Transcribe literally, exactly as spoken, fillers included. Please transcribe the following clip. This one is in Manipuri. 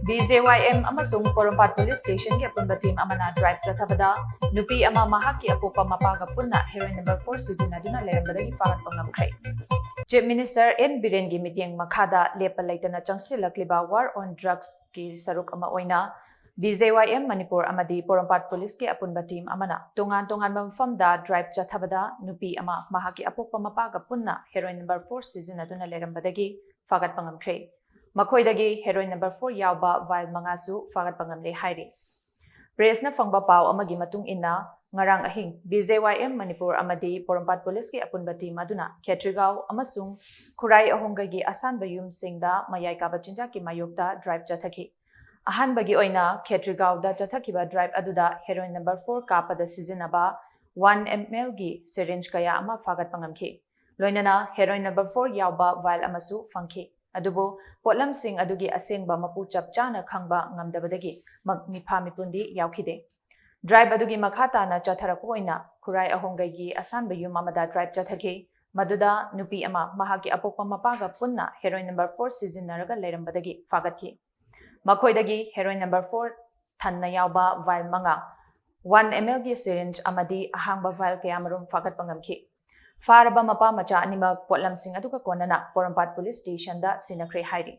B J Y M ꯑꯃꯁꯨꯡ ꯄꯣꯔꯣꯝꯄꯥꯠ ꯄꯨꯂꯤꯁ ꯁ꯭ꯇꯦꯁꯟꯒꯤ ꯑꯄꯨꯟꯕ ꯇꯤꯝ ꯑꯃꯅ ꯗ꯭ꯔꯥꯏꯚ ꯆꯠꯊꯕꯗ ꯅꯨꯄꯤ ꯑꯃ ꯃꯍꯥꯛꯀꯤ ꯑꯄꯣꯛꯄ ꯃꯄꯥꯒ ꯄꯨꯟꯅ ꯍꯦꯔꯣꯏꯟ ꯅꯝꯕꯔ ꯐꯣꯔ ꯁꯤꯖꯤꯟꯅꯗꯨꯅ ꯂꯩꯔꯝꯕꯗꯒꯤ ꯐꯥꯒꯠꯄ ꯉꯝꯈ꯭ꯔꯦ꯫ ꯆꯤꯐ ꯃꯤꯅꯤꯁꯇꯔ ꯑꯦꯟ ꯕꯤꯔꯦꯟꯒꯤ ꯃꯤꯠꯌꯦꯡ ꯃꯈꯥꯗ ꯂꯦꯞꯄ ꯂꯩꯇꯅ ꯆꯪꯁꯤꯜꯂꯛꯂꯤꯕ ꯋꯥꯔ ꯑꯣꯟ ꯗ꯭ꯔꯒꯁꯀꯤ ꯁꯔꯨꯛ ꯑꯃ ꯑꯣꯏꯅ B J Y M Manipur ꯑꯃꯗꯤ ꯄꯣꯔꯣꯝꯄꯥꯠ ꯄꯨꯂꯤꯁꯀꯤ ꯑꯄꯨꯟꯕ ꯇꯤꯝ ꯑꯃꯅ ꯇꯣꯉꯥꯟ ꯇꯣꯉꯥꯟꯕ ꯃꯐꯝꯗ ꯗ꯭ꯔꯥꯏꯚ ꯆꯠꯊꯕꯗ ꯅꯨꯄꯤ ꯑꯃ ꯃꯍꯥꯛꯀꯤ ꯑꯄꯣꯛꯄ ꯃꯄꯥꯒ ꯄꯨꯟꯅ ꯍꯦꯔꯣꯏꯟ ꯅꯝꯕꯔ ꯐꯣꯔ ꯁꯤꯖꯤꯟꯅꯗꯨꯅ ꯂꯩꯔꯝꯕꯗꯒꯤ ꯐꯥꯒꯠꯄ ꯉꯝꯈ꯭ꯔꯦ꯫ ꯃꯈꯣꯏꯗꯒꯤ ꯍꯦꯔꯣꯏꯟ ꯅꯝꯕꯔ ꯐꯣꯔ ꯌꯥꯎꯕ ꯚꯥꯏꯜ ꯃꯉꯥꯁꯨ ꯐꯥꯒꯠꯄ ꯉꯝꯂꯦ ꯍꯥꯏꯔꯤ꯫ ꯄ꯭ꯔꯦꯁꯅ ꯐꯪꯕ ꯄꯥꯎ ꯑꯃꯒꯤ ꯃꯇꯨꯡ ꯏꯟꯅ, ꯉꯔꯥꯡ ꯑꯍꯤꯡ B J Y M Manipur ꯑꯃꯗꯤ ꯄꯣꯔꯣꯝꯄꯥꯠ ꯄꯨꯂꯤꯁꯀꯤ ꯑꯄꯨꯟꯕ ꯇꯤꯝ ꯑꯗꯨꯅ ꯈꯦꯇ꯭ꯔꯤꯒꯥꯎ ꯑꯃꯁꯨꯡ ꯈꯨꯔꯥꯏ ꯑꯍꯣꯡꯒꯩꯒꯤ ꯑꯁꯥꯟꯕ ꯌꯨꯝꯁꯤꯡꯗ ꯃꯌꯥꯏ ꯀꯥꯕ ꯆꯤꯟꯖꯥꯛꯀꯤ ꯃꯥꯌꯣꯛꯇ ꯗ꯭ꯔꯥꯏꯚ ꯆꯠꯊꯈꯤ꯫ ꯑꯍꯥꯟꯕꯒꯤ ꯑꯣꯏꯅ ꯈꯦꯇ꯭ꯔꯤꯒꯥꯎꯗ ꯆꯠꯊꯈꯤꯕ ꯗ꯭ꯔꯥꯏꯚ ꯑꯗꯨꯗ ꯍꯦꯔꯣꯏꯟ ꯅꯝꯕꯔ ꯐꯣꯔ ꯀꯥꯞꯄꯗ ꯁꯤꯖꯤꯟꯅꯕ ꯋꯥꯟ ꯑꯦꯝ ꯑꯦꯜꯒꯤ ꯁꯤꯔꯤꯟꯖ ꯀꯌꯥ ꯑꯃ ꯐꯥꯒꯠꯄ ꯉꯝꯈꯤ꯫ ꯂꯣꯏꯅꯅ ꯍꯦꯔꯣꯏꯟ ꯅꯝꯕꯔ ꯐꯣꯔ ꯌꯥꯎꯕ ꯚꯥꯏꯜ ꯑꯃꯁꯨ ꯐꯪꯈꯤ꯫ ꯑꯗꯨꯕꯨ ꯄꯣꯠꯂꯝꯁꯤꯡ ꯑꯗꯨꯒꯤ ꯑꯁꯦꯡꯕ ꯃꯄꯨ ꯆꯞ ꯆꯥꯅ ꯈꯪꯕ ꯉꯝꯗꯕꯗꯒꯤ ꯃ-, ꯃꯤꯐꯥ ꯃꯤꯄꯨꯟꯗꯤ ꯌꯥꯎꯈꯤꯗꯦ꯫ ꯗ꯭ꯔꯥꯏꯚ ꯑꯗꯨꯒꯤ ꯃꯈꯥ ꯇꯥꯅ ꯆꯠꯊꯔꯛꯄ ꯑꯣꯏꯅ ꯈꯨꯔꯥꯏ ꯑꯍꯣꯡꯒꯩꯒꯤ ꯑꯁꯥꯟꯕ ꯌꯨꯝ ꯑꯃꯗ ꯗ꯭ꯔꯥꯏꯚ ꯆꯠꯊꯈꯤ꯫ ꯃꯗꯨꯗ ꯅꯨꯄꯤ ꯑꯃ ꯃꯍꯥꯛꯀꯤ ꯑꯄꯣꯛꯄ ꯃꯄꯥꯒ ꯄꯨꯟꯅ ꯍꯦꯔꯣꯏꯟ ꯅꯝꯕꯔ ꯐꯣꯔ ꯁꯤꯖꯤꯟꯅꯔꯒ ꯂꯩꯔꯝꯕꯗꯒꯤ ꯐꯥꯒꯠꯈꯤ꯫ ꯃꯈꯣꯏꯗꯒꯤ ꯍꯦꯔꯣꯏꯟ ꯅꯝꯕꯔ ꯐꯣꯔ ꯊꯟꯅ ꯌꯥꯎꯕ ꯚꯥꯏꯜ ꯃꯉꯥ, ꯋꯥꯟ ꯑꯦꯝ ꯑꯦꯜꯒꯤ ꯁꯤꯔꯤꯟꯖ ꯑꯃꯗꯤ ꯑꯍꯥꯡꯕ ꯚꯥꯏꯜ ꯀꯌꯥꯃꯔꯨꯝ ꯐꯥꯒꯠꯄ ꯉꯝꯈꯤ꯫ ꯐꯥꯔꯕ ꯃꯄꯥ ꯃꯆꯥ ꯑꯅꯤꯃꯛ ꯄꯣꯠꯂꯝꯁꯤꯡ ꯑꯗꯨꯒ ꯀꯣꯟꯅꯅ ꯄꯣꯔꯣꯝꯄꯥꯠ ꯄꯨꯂꯤꯁ ꯁ꯭ꯇꯦꯁꯟꯗ ꯁꯤꯟꯅꯈ꯭ꯔꯦ ꯍꯥꯏꯔꯤ꯫